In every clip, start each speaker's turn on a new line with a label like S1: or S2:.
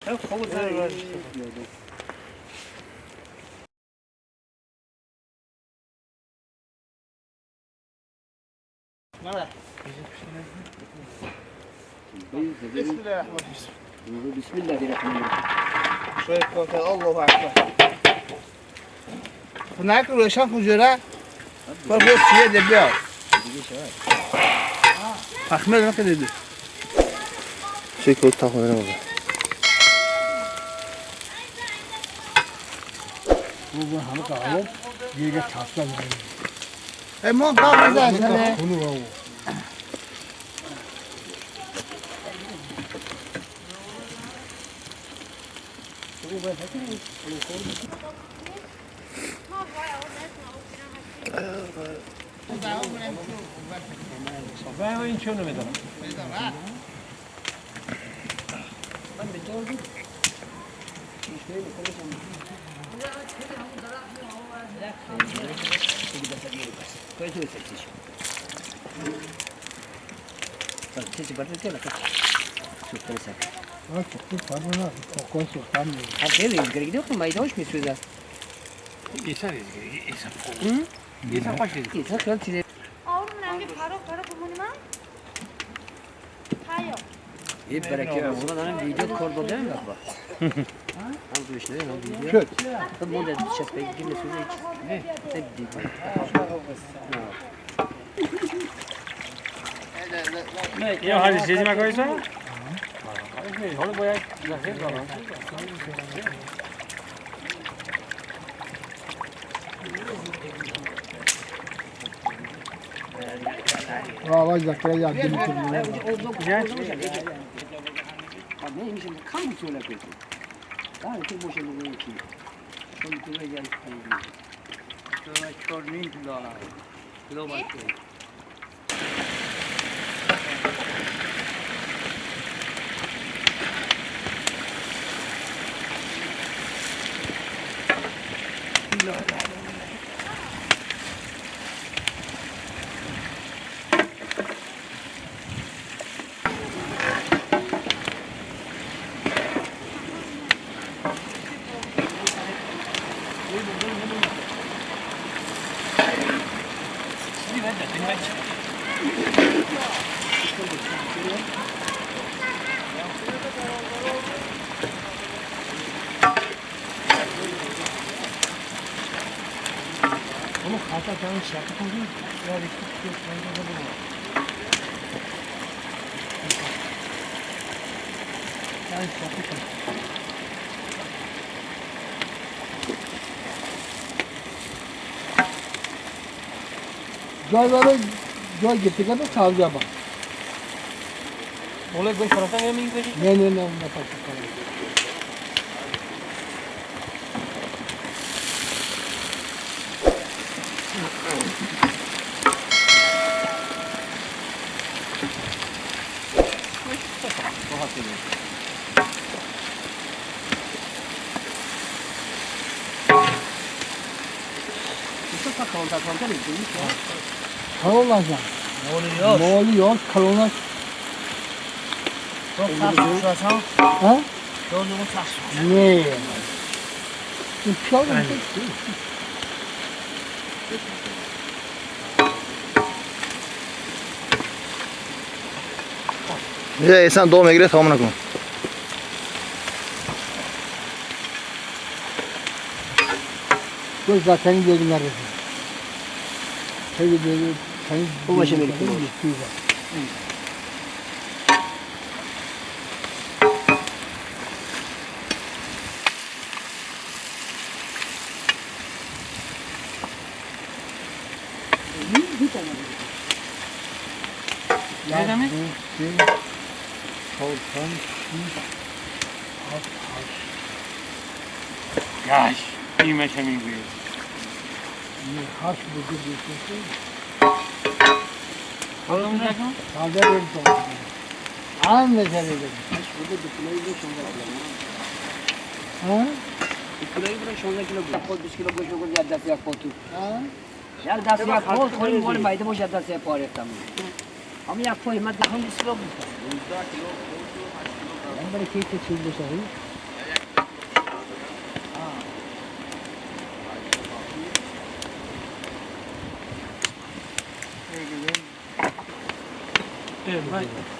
S1: بسم الله الرحمن الرحيم. بسم الله الرحمن الرحيم. الله أكبر. هناك روشان خجرة فرقو سیه دبیا. پخمه نکنه دی.
S2: چه کود تا خونه نمازه.
S3: bu همه قهوه یه چسبه می‌زنه.
S1: ما قهوه زنه.
S3: جای گفته که سابزی با.
S4: بوله گوش فرستن یا میگی؟
S3: نه نه نه نه پس. Kalonlar. Moliyor, kalonlar. Ha? 네. 좀 피하고
S2: احسان دو میگیره تمام نکن.
S3: 그 zaten dediler. Tabii dedi.
S5: Bu başa melek.
S4: Ne demek? Yaş, iyi meşemin güyü.
S3: Haş budur diyorsun.
S4: Taze bir ton.
S3: An mesele.
S5: Haş budur kiloyu 16
S3: Ha?
S5: kiloyu 16 kilo. 20 kilo گوشت بگو یک دست یک پاتو.
S3: ها؟
S5: یک دست یک پول خوریم مال میده باشه یک دست یک پاره تمام. هم یک پای من دهم 20 کیلو بود. 19 کیلو. من برای کی چیز باشه؟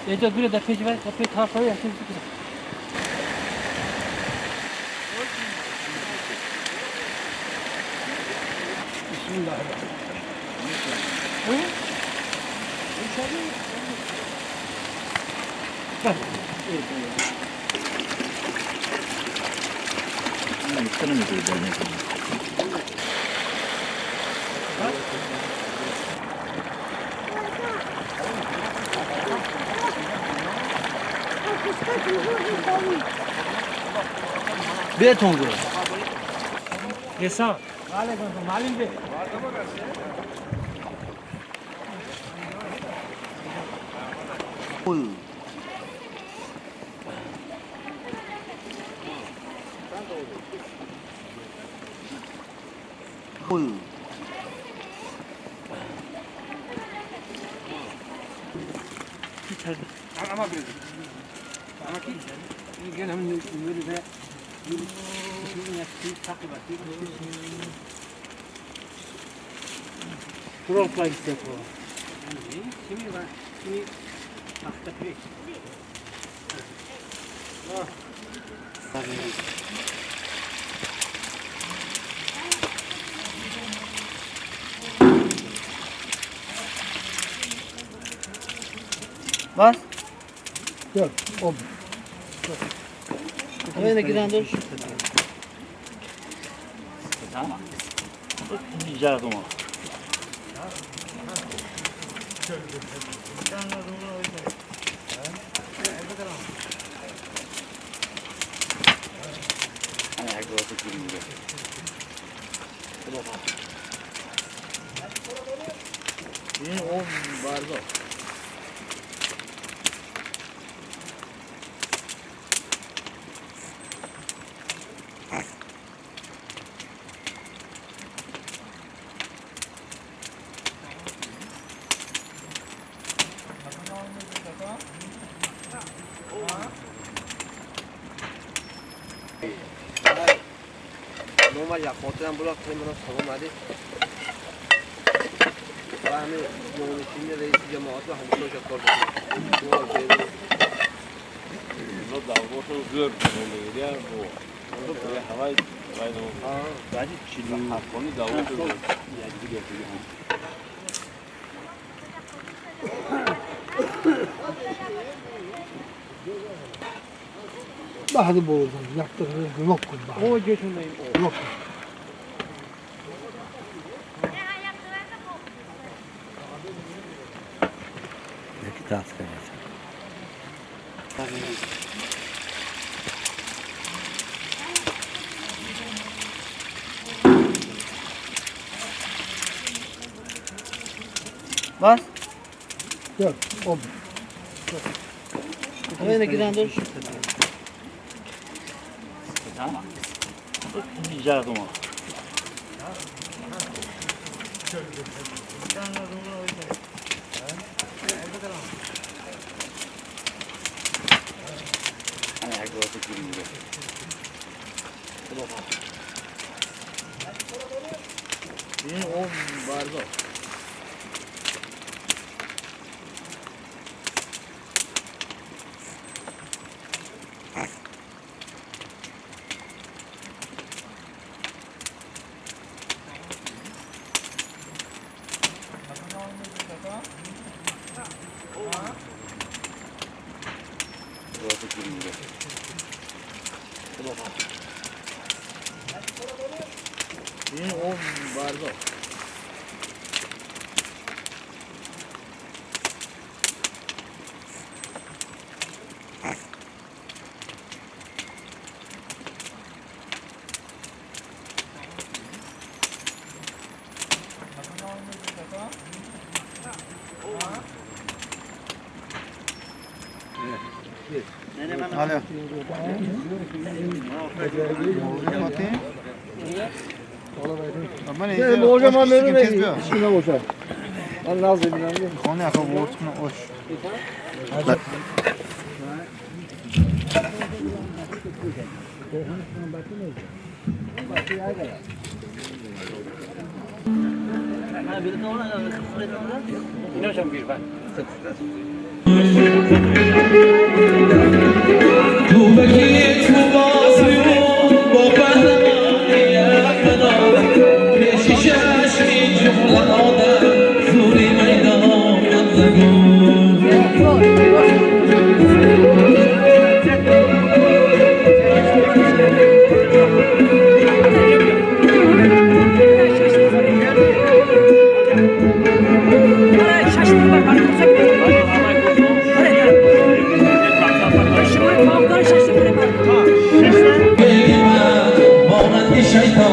S4: اینجا بیره در پیش بر در پیش طرف های هستیم.
S3: بسم الله الرحمن الرحیم.
S1: بهتون گفت
S4: یسا معلم به
S1: Was?
S3: Yok, o.
S1: Öyle giden dur. Tamam. Rica ederim.
S2: نورمال یا خاطرم بلاک کنیم منم سلام علیکم و همه جانشین رئیس جماعت و همه کار بکنیم.
S3: Bahri boğuldan yaptırır yok bahri.
S4: O götürmeyin.
S3: Yok.
S1: Was?
S3: Yok, o.
S1: Öyle giden dur. Tamam. Rica ederim.
S2: Alo.
S6: شیطان.